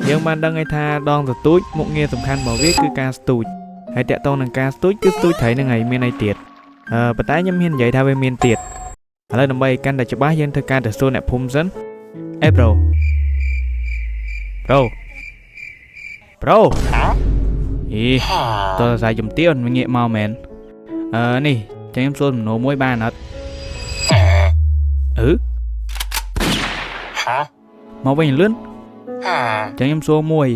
យើងបានដឹងហើយថាដងទទូចមុខងារសំខាន់របស់វាគឺការស្ទូចហើយតាក់ទងនឹងការស្ទូចគឺស្ទូចត្រីនឹងហើយមានអីទៀតអឺប៉ុន្តែខ្ញុំហ៊ាននិយាយថាវាមានទៀតឥឡូវដើម្បីកាន់តែច្បាស់យើងធ្វើការទៅសួរអ្នកភូមិសិនអេ bro, bro, bro អីតើសាយជំទាវមិនងាកមកមែនអឺនេះចឹងខ្ញុំសួរសំណួរមួយបានអត់អឺមកវិញលឿនចឹងខ្ញុំសួរមួយ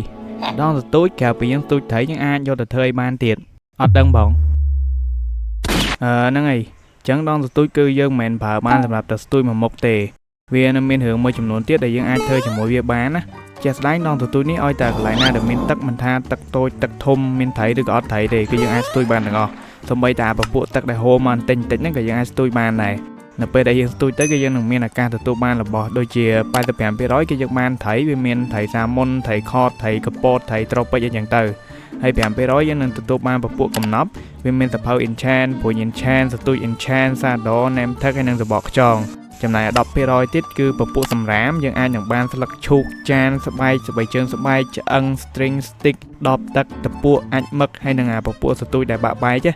ដងទទូចក្រៅពីយើងស្ទូចត្រីយើងអាចយកទៅធ្វើអីបានទៀតអត់ដឹងបងអឺហ្នឹងហើយចឹងដងទទូចគឺយើងមិនមែនប្រើបានសម្រាប់តែស្ទូចមួយមុខទេវានៅមានរឿងមួយចំនួនទៀតដែលយើងអាចធ្វើជាមួយវាបានណាជាក់ស្ដែងដងទទូចនេះឲ្យតែកន្លែងណាដែលមានទឹកមិនថាទឹកតូចទឹកធំមានត្រីឬក៏អត់ត្រីទេគឺយើងអាចស្ទូចបានទាំងអស់សូម្បីតែពពួកទឹកដែលហូរមកបន្តិចបន្តិចហ្នឹងក៏យើងអាចស្ទូចបានដែរនៅពេលដែលយើងស្ទូចទៅគឺយើងនឹងមានឱកាសទទួលបានរបស់ដូចជា85%គឺយើងបានត្រីវាមានត្រីសាមុនត្រីខតត្រីកពតត្រីត្រូពិចអីចឹងទៅហើយ5%យើងនឹងទទួលបានពពួកកំណប់វាមានសភៅ enchant ព្រួញ enchant សទូច enchant saddle name tag ហើយនិងសបកខ្យងចំណែក10%ទៀតគឺពពួកសម្រាមយើងអាចនឹងបានស្លឹកឈូកចានស្បែកស្បែកជើងស្បែកឆ្អឹង string stick ដបទឹកតពួកអាចមឹកហើយនិងអាពពួកសទូចដែលបាក់បែក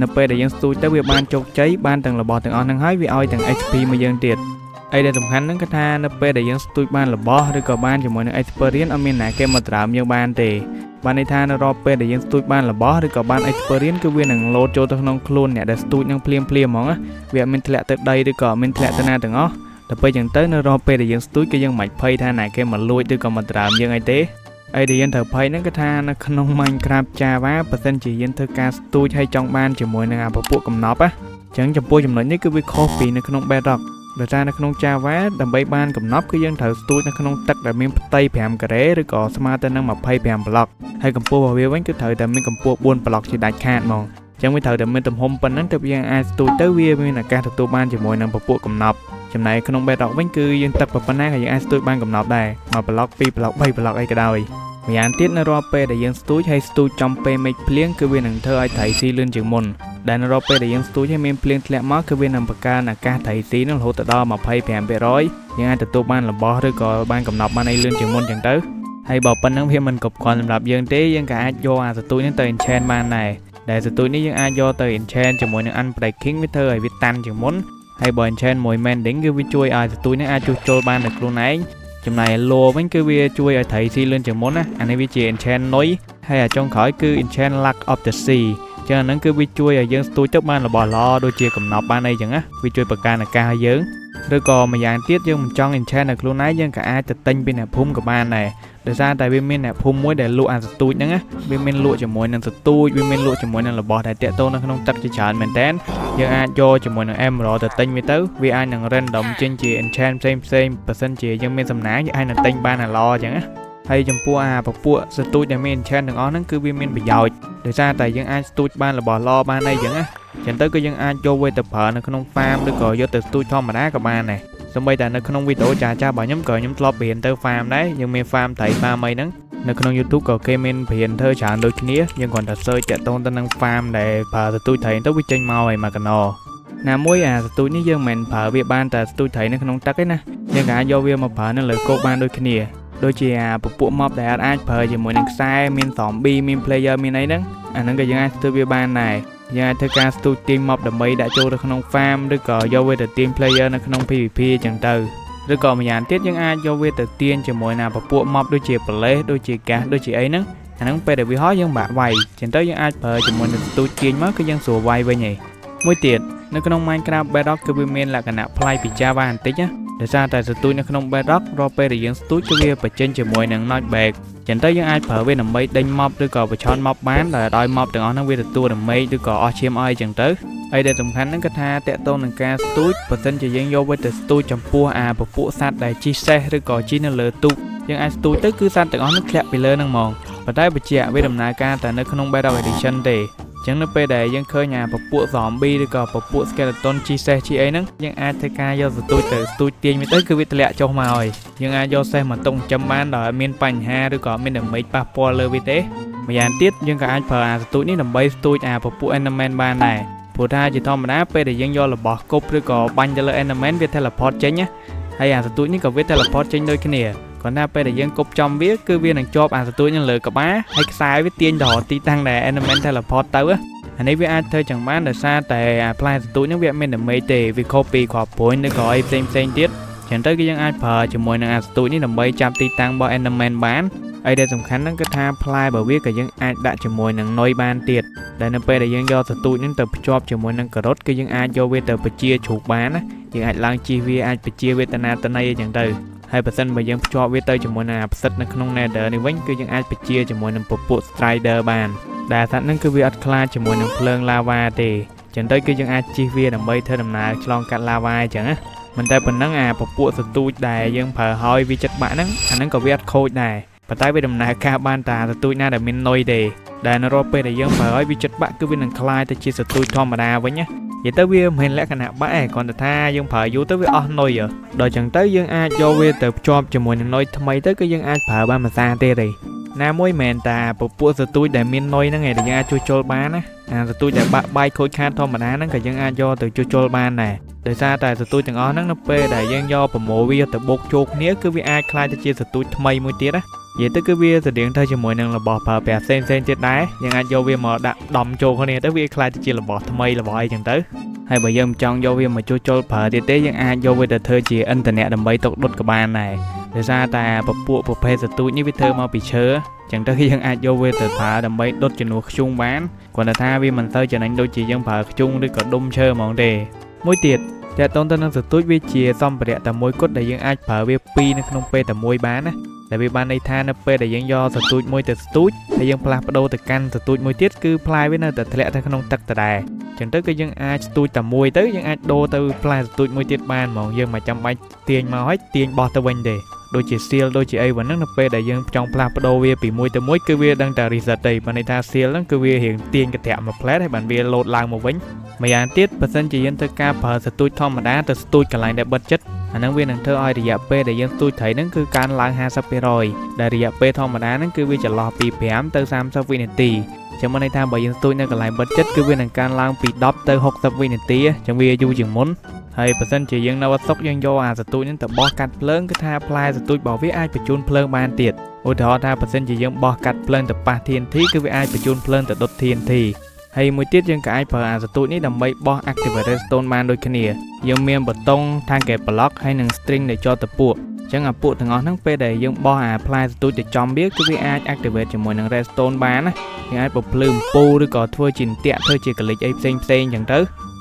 នៅពេលដែលយើងស្ទូចទៅវាបានជោគជ័យបានទាំងរបស់ទាំងអស់ហ្នឹងហើយវាឲ្យទាំង XP មកយើងទៀតអីដែលសំខាន់ហ្នឹងគឺថានៅពេលដែលយើងស្ទូចបានរបស់ឬក៏បានជាមួយនឹង experience អត់មានណាគេមកដរើមយើងបានទេបានន័យថានៅរាល់ពេលដែលយើងស្ទូចបានរបស់ឬក៏បាន experience គឺវានឹងលោតចូលទៅក្នុងខ្លួនអ្នកដែលស្ទូចនឹងភ្លាមភ្លាមហ្មងណាវាអត់មានធ្លាក់ទៅដីឬក៏អត់មានធ្លាក់ទៅណាទាំងអស់ដល់ពេលចឹងទៅនៅរាល់ពេលដែលយើងស្ទូចគឺយើងមិនភ័យថាណាគេមកលួចឬក៏មកដរើមយើងអីទេអីដែលយើងត្រូវភ័យហ្នឹងគឺថានៅក្នុង Minecraft Java បើសិនជាយើងធ្វើការស្ទូចឲ្យចង់បានជាមួយនឹងអាពពួកកំណប់ណាចឹងចំពោះចំណុចនេះគឺវាខុសពីនៅក្នុង Bedrock ដោយសារនៅក្នុង Java ដើម្បីបានកំណប់គឺយើងត្រូវស្ទូចនៅក្នុងទឹកដែលមានផ្ទៃ5ការ៉េឬក៏ស្មើទៅនឹង25ប្លុកហើយកម្ពស់របស់វាវិញគឺត្រូវតែមានកម្ពស់4ប្លុកជាដាច់ខាតហ្មងចឹងវាត្រូវតែមានទំហំប៉ុណ្ណឹងទើបយើងអាចស្ទូចទៅវាមានឱកាសទទួលបានជាមួយនឹងពពួកកំណប់ចំណែកក្នុង Bedrock វិញគឺយើងទឹកប៉ុណ្ណាក៏យើងអាចស្ទូចបានកំណប់ដែរ1ប្លុក2ប្លុក3ប្លុកអីក៏ដោយម្យ៉ាងទៀតនៅរាល់ពេលដែលយើងស្ទូចហើយស្ទូចចំពេលមេឃភ្លៀងគឺវានឹងធ្វើឲ្យត្រីស៊ីលឿនជាងមុនដែលនៅរាល់ពេលដែលយើងស្ទូចហើយមានភ្លៀងធ្លាក់មកគឺវានឹងបង្កើនឱកាសត្រីស៊ីនឹងរហូតដល់25%យើងអាចទទួលបានរបស់ឬក៏បានកំណប់បានអីលឿនជាងមុនចឹងទៅហើយបើប៉ុណ្ណឹងវាមិនគ្រប់គ្រាន់សម្រាប់យើងទេយើងក៏អាចយកអាសទូចនេះទៅ enchant បានដែរដែលសទូចនេះយើងអាចយកទៅ enchant ជាមួយនឹង unbreaking វាធ្វើឲ្យវាតាន់ជាងមុនហើយបើ enchant មួយ mending គឺវាជួយឲ្យសទូចនេះអាចជួសជុលបានដោយខ្លួនឯងចំណែក lure វិញគឺវាជួយឲ្យត្រីស៊ីលឿនជាងមុនណាអានេះវាជា enchant នុយហើយអាចុងក្រោយគឺ enchant luck of the sea ចឹងអាហ្នឹងគឺវាជួយឲ្យយើងស្ទូចទៅបានរបស់ល្អដូចជាកំណប់បានអីចឹងណាវាជួយបង្កើនឱកាសឲ្យយើងឬក៏ម្យ៉ាងទៀតយើងមិនចង់ enchant នៅខ្លួនឯងយើងក៏អាចទៅទិញពីអ្នកភូមិក៏បានដែរដោយសារតែវាមានអ្នកភូមិមួយដែលលក់អាសទូចហ្នឹងណាវាមានលក់ជាមួយនឹងសទូចវាមានលក់ជាមួយនឹងរបស់ដែលតាក់ទងនៅក្នុងទឹកជាច្រើនមែនតើយើងអាចយកជាមួយនឹង emerald ទៅទិញវាទៅវាអាចនឹង random ចេញជា enchant ផ្សេងផ្សេងបើសិនជាយើងមានសំណាងយើងអាចនឹងទិញបានអាល្អអញ្ចឹងណាហើយចំពោះអាពពួកសទូចដែលមាន enchant ទាំងអស់ហ្នឹងគឺវាមានប្រយោជន៍ដោយសារតែយើងអាចស្ទូចបានរបស់ល្អបានអីចឹងណាចឹងទៅគឺយើងអាចយកវាទៅប្រើនៅក្នុង farm ឬក៏យកទៅស្ទូចធម្មតាក៏បានដែរសូម្បីតែនៅក្នុងវីដេអូចាស់ចាស់របស់ខ្ញុំក៏ខ្ញុំធ្លាប់រៀនទៅ farm ដែរយើងមាន farm ត្រី farm អីហ្នឹងនៅក្នុង YouTube ក៏គេមានបរៀនធ្វើច្រើនដូចគ្នាយើងគ្រាន់តែ search តាក់ទងទៅនឹង farm ដែលប្រើសទូចត្រីទៅវាចេញមកហើយមកកណោណាមួយអាសទូចនេះយើងមិនមែនប្រើវាបានតែស្ទូចត្រីនៅក្នុងទឹកទេណាយើងក៏អាចយកវាមកប្រើនៅលើគោកបានដូចគ្នាដូចជាអាពពួក mob ដែលអាចប្រើជាមួយនឹងខ្សែមាន zombie មាន player មានអីហ្នឹងអាហ្នឹងក៏យើងអាចស្ទូចវាបានដែរយើងអាចធ្វើការស្ទូចទាញ mob ដើម្បីដាក់ចូលទៅក្នុង farm ឬក៏យកវាទៅទាញ player នៅក្នុង PVP អញ្ចឹងទៅឬក៏ម្យ៉ាងទៀតយើងអាចយកវាទៅទាញជាមួយណាពពួក mob ដូចជា blaze ដូចជា ghast ដូចជាអីហ្នឹងអាហ្នឹងពេលដែលវាហោះយើងបាក់វាយចឹងទៅយើងអាចប្រើជាមួយនឹងស្ទូចទាញមកគឺយើងស្រួលវាយវិញឯងមួយទៀតនៅក្នុង Minecraft Bedrock គឺវាមានលក្ខណៈប្លែកពី Java បន្តិចណាដោយសារតែសទូចនៅក្នុង Bedrock រាល់ពេលដែលយើងស្ទូចគឺវាបញ្ចេញជាមួយនឹង knockback ចឹងទៅយើងអាចប្រើវាដើម្បីដេញ mob ឬក៏បញ្ឆោត mob បានដោយឲ្យ mob ទាំងអស់ហ្នឹងវាទទួល damage ឬក៏អស់ឈាមអស់អីចឹងទៅអីដែលសំខាន់ហ្នឹងគឺថាតាក់ទងនឹងការស្ទូចបើសិនជាយើងយកវាទៅស្ទូចចំពោះអាពពួកសត្វដែលជិះសេះឬក៏ជិះនៅលើទូកយើងអាចស្ទូចទៅគឺសត្វទាំងអស់ហ្នឹងធ្លាក់ពីលើហ្នឹងហ្មងប៉ុន្តែបញ្ជាក់វាដំណើរការតែនៅក្នុង Bedrock Edition ទេចឹងនៅពេលដែលយើងឃើញអាពពួក zombie ឬក៏ពពួក skeleton ជិះសេះជិះអីហ្នឹងយើងអាចធ្វើការយកសទូចទៅស្ទូចទាញវាទៅគឺវាធ្លាក់ចុះមកហើយយើងអាចយកសេះមកតុងចិញ្ចឹមបានដោយអត់មានបញ្ហាឬក៏មាន damage ប៉ះពាល់លើវាទេម្យ៉ាងទៀតយើងក៏អាចប្រើអាសទូចនេះដើម្បីស្ទូចអាពពួក Enderman បានដែរព្រោះថាជាធម្មតាពេលដែលយើងយករបស់គប់ឬក៏បាញ់ទៅលើ Enderman វា teleport ចេញណាហើយអាសទូចនេះក៏វា teleport ចេញដូចគ្នា។ គ្រាន់តែពេលដែលយើងគប់ចំវាគឺវានឹងជាប់អាសន្ទូចនឹងលើក្បាលហើយខ្សែវាទាញទៅរកទីតាំងដែល Enderman teleport ទៅអានេះវាអាចធ្វើចឹងបានដោយសារតែអាផ្លែសន្ទូចហ្នឹងវាអត់មាន damage ទេវាខុសពីគ្រាប់ព្រួញឬក៏អីផ្សេងផ្សេងទៀតចឹងទៅគឺយើងអាចប្រើជាមួយនឹងអាសន្ទូចនេះដើម្បីចាប់ទីតាំងរបស់ Enderman បានអីដែលសំខាន់ហ្នឹងគឺថាផ្លែរបស់វាក៏យើងអាចដាក់ជាមួយនឹងនុយបានទៀតដែលនៅពេលដែលយើងយកសន្ទូចហ្នឹងទៅភ្ជាប់ជាមួយនឹងការ៉ុតគឺយើងអាចយកវាទៅបញ្ជាជ្រូកបានណាយើងអាចឡើងជិះវាអាចបញ្ជាវេទនាតន័យអីចឹងទៅហើយបើសិនបើយើងភ្ជាប់វាទៅជាមួយនឹងអាផ្សិតនៅក្នុង Nether នេះវិញគឺយើងអាចបញ្ជាជាមួយនឹងពពួក Strider បានដែលសត្វហ្នឹងគឺវាអត់ខ្លាចជាមួយនឹងភ្លើងឡាវ៉ាទេចឹងទៅគឺយើងអាចជិះវាដើម្បីធ្វើដំណើរឆ្លងកាត់ឡាវ៉ាអញ្ចឹងណាមិនតែប៉ុណ្ណឹងអាពពួកសន្ទូចដែលយើងប្រើហើយវាចិត្តបាក់ហ្នឹងអាហ្នឹងក៏វាអត់ខូចដែរប៉ុន្តែវាដំណើរការបានតាសន្ទូចណាដែលមាននុយទេដែលនៅរាល់ពេលដែលយើងប្រើហើយវាចិត្តបាក់គឺវានឹងក្លាយទៅជាសន្ទូចធម្មតាវិញណានិយាយទៅវាមិនមែនលក្ខណៈបាក់ឯងគ្រាន់តែថាយើងប្រើយូរទៅវាអស់នុយដល់ចឹងទៅយើងអាចយកវាទៅភ្ជាប់ជាមួយនឹងនុយថ្មីទៅគឺយើងអាចប្រើបានមួយសាទៀតឯណាមួយមិនមែនតាពពួកសន្ទូចដែលមាននុយហ្នឹងឯងដែលយើងអាចជួសជុលបានណាអាសន្ទូចដែលបាក់បែកខូចខាតធម្មតាហ្នឹងក៏យើងអាចយកទៅជួសជុលបានដែរដោយសារតែសន្ទូចទាំងអស់ហ្នឹងនៅពេលដែលយើងយកប្រមូលវាទៅបុកចូលគ្នាគឺវាអាចក្លាយទៅជាសន្ទូចថ្មីមួយទៀតណានិយាយទៅគឺវាស្តៀងទៅជាមួយនឹងរបស់ប្រើប្រាស់ផ្សេងផ្សេងទៀតដែរយើងអាចយកវាមកដាក់ដំចូលគ្នាទៅវាក្លាយទៅជារបស់ថ្មីរបស់អីចឹងទៅហើយបើយើងមិនចង់យកវាមកជួសជុលប្រើទៀតទេយើងអាចយកវាទៅធ្វើជាឥន្ធនៈដើម្បីទុកដុតក៏បានដែរដោយសារតែពពួកប្រភេទសន្ទូចនេះវាធ្វើមកពីឈើចឹងទៅយើងអាចយកវាទៅប្រើដើម្បីដុតជំនួសធ្យូងបានគ្រាន់តែថាវាមិនសូវចំណេញដូចជាយើងប្រើធ្យូងឬក៏ដុំឈើហ្មងទេមួយទៀតតើតទៅនឹងសន្ទូចវាជាសម្ភារៈតែមួយគត់ដែលយើងអាចប្រើវាពីរនៅក្នុងពេលតែមួយបានណាដែលវាបានន័យថានៅពេលដែលយើងយកសន្ទូចមួយទៅស្ទូចហើយយើងផ្លាស់ប្ដូរទៅកាន់សន្ទូចមួយទៀតគឺផ្លែវានៅតែធ្លាក់ទៅក្នុងទឹកដដែលចឹងទៅគឺយើងអាចស្ទូចតែមួយទៅយើងអាចដូរទៅផ្លែសន្ទូចមួយទៀតបានហ្មងយើងមិនចាំបាច់ទាញមកហើយទាញបោះទៅវិញទេដូចជាសៀលដូចជាអីហ្នឹងនៅពេលដែលយើងចង់ផ្លាស់ប្ដូរវាពីមួយទៅមួយគឺវាដឹងតែ reset ទេបានន័យថាសៀលហ្នឹងគឺវារៀងទាញកន្ត្រាក់មួយផ្លែហើយបានវាលោតឡើងមកវិញម្យ៉ាងទៀតបើសិនជាយើងធ្វើការប្រើសន្ទូចធម្មតាទៅស្ទូចកន្លែងដែលបិទចិត្តអាហ្នឹងវានឹងធ្វើឲ្យរយៈពេលដែលយើងស្ទូចត្រីហ្នឹងគឺកើនឡើង50%ដែលរយៈពេលធម្មតាហ្នឹងគឺវាចន្លោះពី5ទៅ30វិនាទីចឹងមានន័យថាបើយើងស្ទូចនៅកន្លែងបិទចិត្តគឺវានឹងកើនឡើងពី10ទៅ60វិនាទីចឹងវាយូរជាងមុនហើយបើសិនជាយើងនៅអត់សុកយើងយកអាសន្ទូចហ្នឹងទៅបោះកាត់ភ្លើងគឺថាផ្លែសន្ទូចរបស់វាអាចបញ្ជូនភ្លើងបានទៀតឧទាហរណ៍ថាបើសិនជាយើងបោះកាត់ភ្លើងទៅប៉ះ TNT គឺវាអាចបញ្ជូនភ្លើងទៅដុត TNT ហើយមួយទៀតយើងក៏អាចប្រើអាសន្ទូចនេះដើម្បីបោះ Activate Redstone បានដូចគ្នាយើងមានប៊ូតុង Target Block ហើយនិង String ដែលជាប់ទៅពួកអញ្ចឹងអាពួកទាំងអស់ហ្នឹងពេលដែលយើងបោះអាផ្លែសន្ទូចទៅចំវាគឺវាអាច activate ជាមួយនឹង redstone បានណាយើងអាចបំភ្លឺអំពូលឬក៏ធ្វើជាអន្ទាក់ធ្វើជា glitch អីផ្សេងផ្សេងអញ្ចឹងទៅ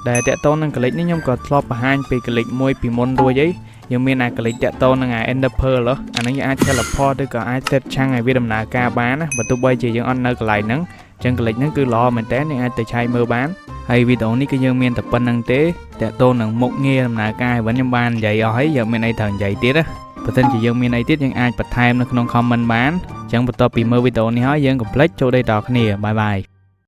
ដែលតាក់ទងនឹង glitch នេះខ្ញុំក៏ធ្លាប់បង្ហាញពី glitch មួយពីមុនរួចអីយើងមានអា glitch តាក់ទងនឹងអា Ender Pearl អាហ្នឹងយើងអាច teleport ឬក៏អាច set chunk ឲ្យវាដំណើរការបានណាបើទោះបីជាយើងអត់នៅកន្លែងហ្នឹងអញ្ចឹង glitch ហ្នឹងគឺល្អមែនតើយើងអាចទៅឆែកមើលបានហើយវីដេអូនេះគឺយើងមានតែប៉ុណ្្នឹងទេតាក់ទងនឹងមុខងារដំណើរការឲ្យវិញខ្ញុំបាននិយាយអស់ហើយយើងមានអីត្រូវនិយាយទៀតណាបើសិនជាយើងមានអីទៀតយើងអាចបន្ថែមនៅក្នុង comment បានអញ្ចឹងបន្ទាប់ពីមើលវីដេអូនេះហើយយើងកុំភ្លេចចូលដេកតគ្នាbye bye.